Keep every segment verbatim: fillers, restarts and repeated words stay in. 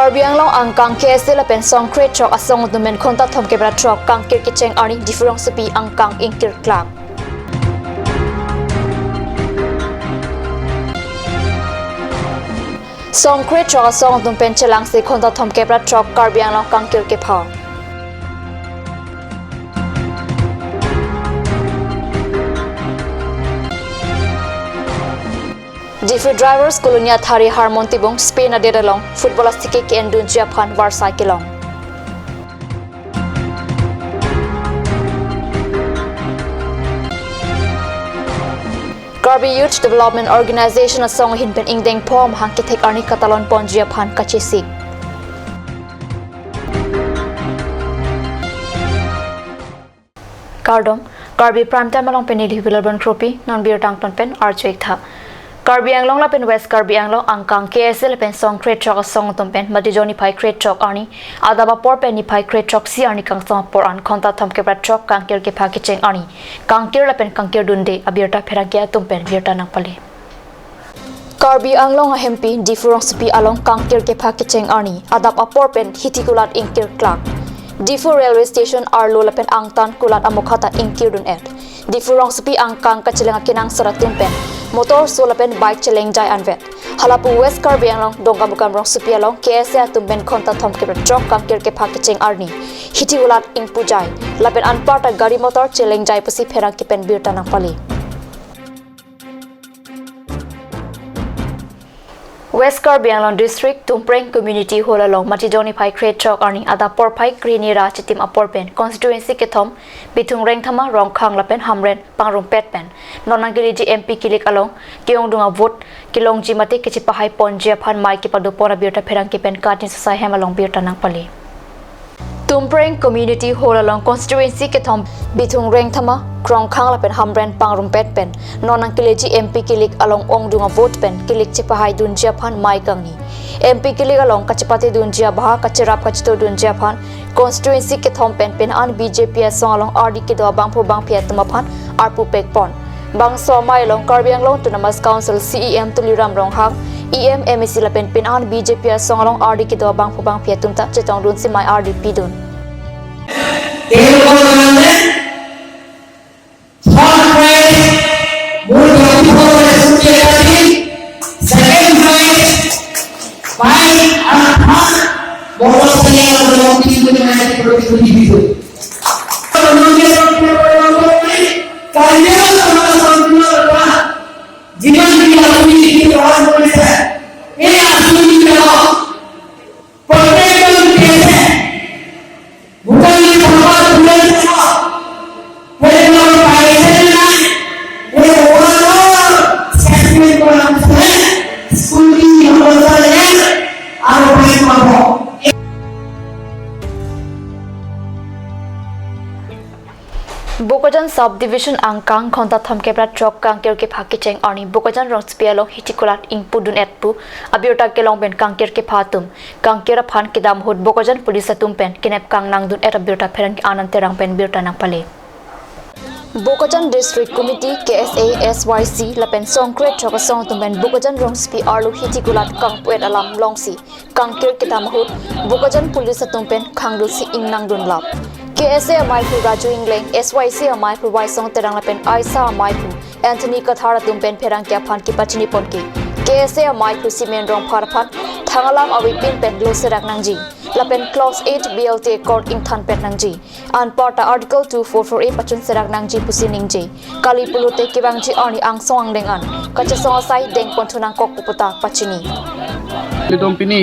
Karbi Anglong angkang K S A lapen song krethrok asong atum pen khonta thomkep ra throk kangkir kecheng arni Diphu rongsopi angkang ingkir klak. Song krethrok asong atum pen chelangsi khonta thomkep ra throk Karbi Anglong kangkir kepha. Diphu Drivers Colony athari Harmon Tibung Spain adet along football asike ke-endunji aphan varsai kelong. Karbi Youth Development Organization asong ahin pen ingdeng pho amahang kethek arni katalon ponji aphan kachesik. Kardom, Karbi Prime Time along pen neli Hibilal Bon Kropi, non birta angton pen arju-ik tha. Karbi Anglong lapen West Karbi Anglong angkang K S A lapen song krethrok asong atum pen Matijong niphai krethrok arni adap apor pen niphai krethrok isi arni kangsam apor an khonta thomkep ra throk kangkir kepha kecheng arni kangkir lapen kangkir dunde abirta pherangke atum pen birta nangpale. Karbi Anglong ahempi Diphu rongsopi along kangkir kepha kecheng arni adap apor pen hiti kulat ingkir klak. Diphu Railway Station arlo lapen angtan kulat amokha ta ingkir dun-et. Diphu rongsopi angkang kachelang akenangsot atum pen motor so lapen bike chelengjai anvet. Halapu West Karbi Anglong Dongkamukam rongsopi along K S A atum pen khonta thomkep ra throk kangkir kepha kecheng arni hiti kulat ingpujai lapen anparta gari motor chelengjai pusi pherangke pen birta nangpale. West Karbi Anglong District Tumpreng Community Hall along Matijong niphai krethrok arni adap porphai krehini ra chitim apor pen constituency kethom Bithung Rengthama, Rongkhang lapen Hamren pangrumpet pen non nangkeleji M P kilik along ke-ongdung avote kelongji mate kechepahai ponji aphan mei kepado pon abirta pherangke pen Katin Sosai hem along birta nangpale. Tumpreng Community Hall along constituency kethom Bithung Rengthama, Rongkhang lapen Hamren pangrumpet pen non nangkeleji M P kilik along ongdung avote pen kilik chepahai dunji aphan mei kangni. M P kilik along kachepate dunji abaha kacherap kachito dunji aphan constituency kethom pen penang an B J P asong along ardi kedo abangphu bangphi atum aphan arpu pek pon. Bangso amei along Karbi Anglong Autonomous Council C E M Tuliram Ronghang, E M, M A C lapen penang an B J P asong along ardi kedo abangphu bangphi atum ta chetong dunsi mei ardi pidun. Third prize, Murgaon Forest Society. Second prize, bike and third, Boros Kaliang Autonomous Community Hall. যিমান খিনি আঁচনি দিছে, এই আঁচনিকেইটা প্ৰত্যেকজন ব্যক্তিয়ে ভোটাৰ লিষ্টৰ পৰা দূৰৈত থাকক। সেইবিলাক পাইছে নে নাই? এই ওৱানৰ চেছমেণ্ট কৰা হৈছে, স্কুটি, মটৰচাইকেল আৰু বাইক পাব। Bokajan Sub Division angkang khonta thomkep ra throk kangkir kepha kecheng arni Bokajan rongsopi along hiti kulat ingpu dun-et pu abirta kelong pen kangkir kepha atum kangkir aphan kedam ahut Bokajan Police atum pen kenep kangnang dun-et abirta pherangke Anand Terang pen birta nangpale. Bokajan District Committee, K S A, S Y C lapen song krethrok asong atum pen Bokajan rongsopi arlo hiti kulat kangpu-et alam longsi kangkir kedam ahut Bokajan Police atum pen khangdunsi ingnang dunlap. K S A ameiphu Raju Ingleng, S Y C ameiphu Waisong Terang lapen AISA ameiphu Anthony Kathar atum pen pherangke aphan kepachini ponke, K S A ameiphu Simin Rongphar aphan thangalam avepin pen lo serak nangji lapen clause eight B L T Accord ingthanpet nangji. Anparta Article two four four A pachun serak nangji pusi ningje. Kali pulote kevangji arni angsong angdeng an kachesong asai dengponthu nangkok pu puta pachini. Nelitum pini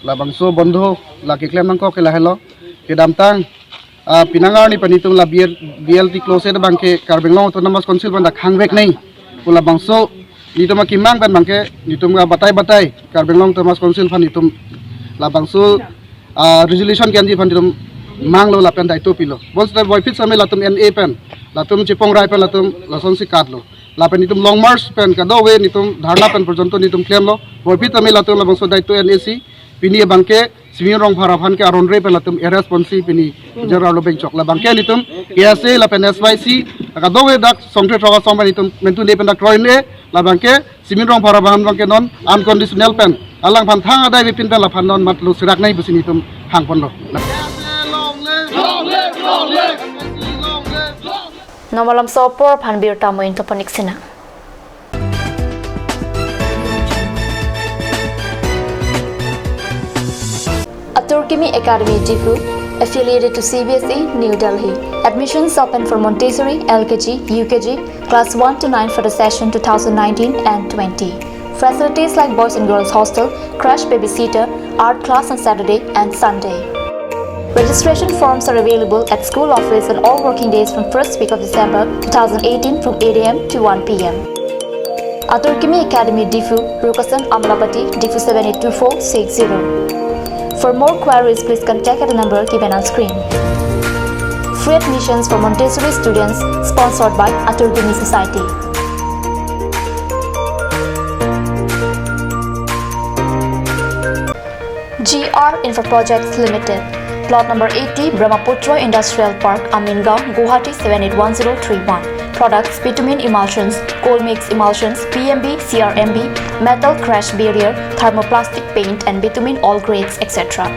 labangso bondho la keklem nangkok ke lahelo. Kedamtang, ah, penang arni pen itum la B L, B L T clause abangke Karbi Anglong Autonomous Council pen dak hangvek nai pu labangso nelitum akemang pen abangke nelitum abatai batai Karbi Anglong Autonomous Council aphan nelitum labangso, ah, resolution ke-enji aphan nelitum manglo lapen daito pilo. Bonsita voiphit sitame latum N A pen, latum chepongrai pen latum lasonsi katlo. Lapen nelitum Long March pen kadokave nelitum dharna pen porjonto nelitum klemlo. Voiphit sitame latum labangso daito N A si pini abangke Simin Rongphar aphan ke aron re pen latum arrest ponsi pini jail arlo bengchok. Labangke nelitum K S A lapen S Y C kadokave dak song krethrok asong pen nelitum mentu ne pen dak kroine, labangke Simin Rongphar aphan abangke non unconditional pen Alangphan thang adai bipin pen laphan non matlo surak nai pusi netum hangponlo. Nonmalam sopor aphan birta mo-in topon-ik sinang. Atur Kimi Academy Diphu, affiliated to C B S E, New Delhi. Admissions open for Montessori, L K G, U K G, class one to nine for the session two thousand nineteen and twenty. Facilities like boys and girls hostel, crash, babysitter, art class on Saturday and Sunday. Registration forms are available at school office on all working days from first week of December two thousand eighteen from eight A M to one P M. Atur Kimi Academy Diphu, Rukasan Amlapati, Diphu seven eight two four six zero. For more queries, please contact at the number given on screen. Free admissions for Montessori students, sponsored by Atur Kimi Society. G R Infra Projects Limited, Plot number eighty, Brahmaputra Industrial Park, Amingaon, Guwahati seven eight one zero three one. Products: bitumen emulsions, cold mix emulsions, P M B, C R M B, metal crash barrier, thermoplastic paint and bitumen all grades, et cetera.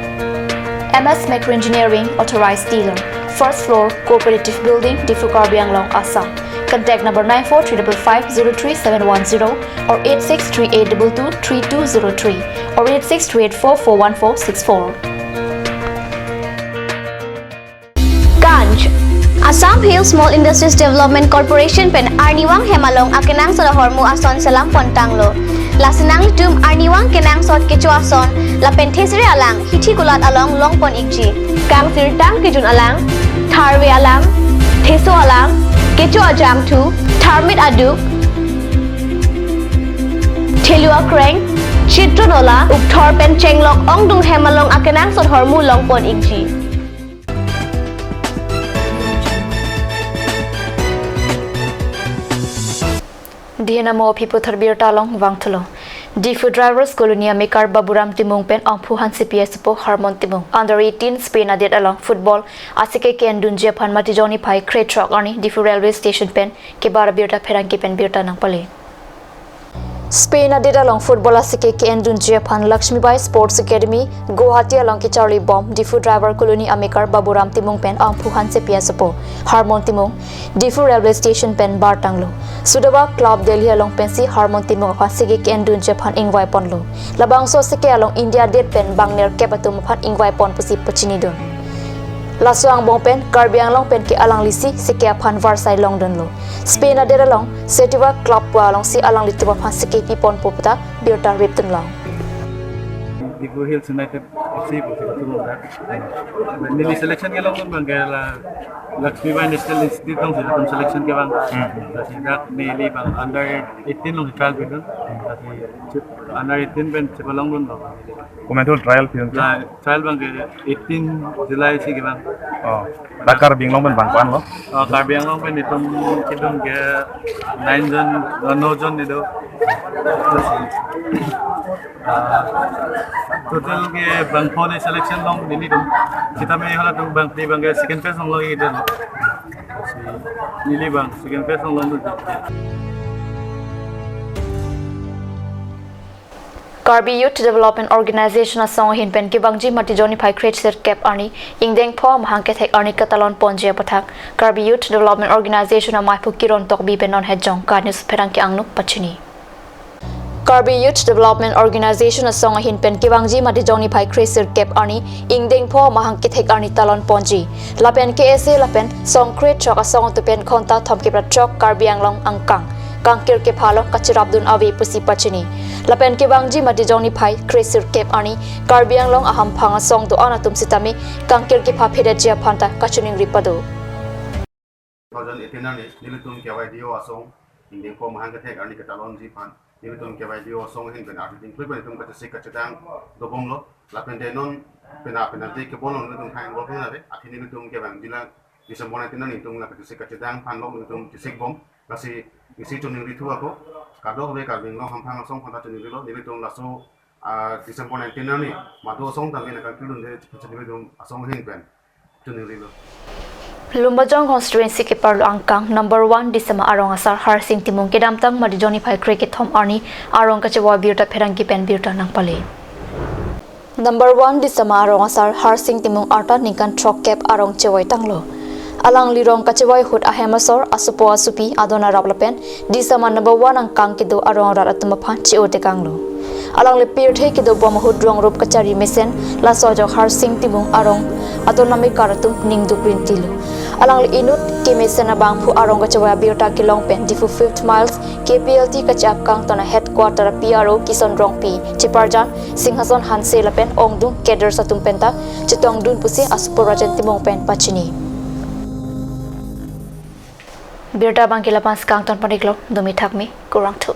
M S Macro Engineering, authorized dealer, first floor, Cooperative Building, Diphu, Karbi Anglong, Assam. Contact number nine four three double five zero three seven one zero or eight six three eight double two three two zero three or eight six three eight four four one four six four. Ganj. Assam Hill Small Industries Development Corporation pen arnivang hem along akenangsot ahormu ason selam pontanglo. Lasi nanglitum arnivang kenangsot kecho ason lapen thesere alang hithi kulat along longpon-ikji. Kangsirtang kejun alang, tharve alang, theso alang, kecho ajangthu, tharmit aduk, thelu akreng, chitro nola, ukthor pen chenglok ongdung hem along akenangsot ahormu longpon-ikji. Dihin amo aphi puthot birta along vangthulo. Diphu Drivers Colony amekar Baburam Timung pen angphu hanse pi asopo Harmon Timung, under eighteen Spain adet along football asike ke-endunji aphan Matijong niphai krethrok arni Diphu Railway Station pen kebar abirta pherangke pen birta nangpale. Spain adet along football asike ke-endunji aphan Lakshmibai Sports Academy, Guwahati along kecharli bom Diphu Driver Colony amekar Baburam Timung pen angphu hanse pi asopo Harmon Timung, Diphu Railway Station pen bartanglo. Sudaba Club Delhi along pensi Harmon Timung aphan asike ke-endunji aphan ingvaiponlo. Labangso asike along India adet pen bang nerkep atum aphan ingvaipon pusi pachinidun. Laso angbong pen Karbi Anglong pen ke alanglisi asike aphan varsai longdunlo. Spain adet along Setiva Club pu alongsi alanglitum aphan asike piponpo puta birta ripdunlo. Diphu Hills United F C pu si ketum dak. Neli selection kelong abang ke la Lakshmibai National Institute alongsi latum selection kevang. Hmm. Lasi dak neli abang under eighteen along trial pidun. Lasi under eighteen pen chepalongdunlo. Komantu trial pidun? La trial abang ke eighteen July si kevang. Oh. Dak Karbi Anglong pen bang ko-anlo? Oh, Karbi Anglong pen itum kedun ke nine jon, oh, no jon itum. Ah, total ke bang phone selection long nelitum. Sitame halatum bang phli abang ke second phase longlo itum. Neli abang second phase longlo. Karbi Youth Development Organization asong ahin pen kevangji Matijong niphai kresirkep arni ingdeng pho amahang kethek arni katalon ponji aputhak Karbi Youth Development Organization amaiphu Kiron Tokbi pen non het jong KAT News pherangke angno pachini. Karbi Youth Development Organization asong ahin pen kevangji Matijong niphai kresirkep arni ingdeng pho amahang kethek arni talon ponji. Lapen K S A lapen song krethrok asong atum pen ghonta thomkep ra throk Karbi Anglong angkang kangkir kepha along kachirapdun ave pusi pachini. Lapen kevangji Matijong niphai kresirkep arni Karbi Anglong ahamphang asong do-an atum sitame kangkir kepha phedetji aphanta kachiningri pado. Two thousand eighteen arni nelitum K Y D O asong ingdeng pho amahang kethek arni katalonji aphan nelitum K Y D O asong ahin pen ardi dingklui pen itum kachesik kachedang dobomlo. Lapen de non pena pena de kebonlo nelitum thang bol pena de. Athe nelitum kevangji la December nineteen arni itum la kachesik kachedang aphan lo nelitum chesik bom. Lasi isi chiningriphu ako. Kadokave Karbi Anglong hamphang asong aphanta chiningrilo. Nelitum laso, ah, December nineteen arni madu asong tangke na kangkir dunde chepachini nelitum asong ahin pen chiningrilo. Lumbajong constituency keparlo angkang number one Disama arong asar Harsing Timung kedamtang Matijong niphai krekethom arni arong kachewa birta pherangke pen birta nangpale. Number one Disama arong asar Harsing Timung arta ningkan throkkep arong chevoi tanglo. Alangli rong kachevoi ahut ahem asor, asopo asopi, adon arap lapen Disama number one angkang kedo arong arat atum aphan che-o tekanglo. Alangli pirthe kedobom ahut rong rup kachari mesen, laso ajok Harsing Timung arong adon amekar atum ningduk rintilo. Alangli inut kemesen abangphu arong kachevoi abirta kelong pen Diphu fifth miles K P L T kache-ap kangton a headquarter P R O Kison Rongpi, cheparjan Singhason Hanse lapen ongdung cadres atum penta chetongdun pusi asopo Rajen Timung pen pachini. Birta abangke la-an si kangton pon-iklo, dumi thakmi, kurvangthu.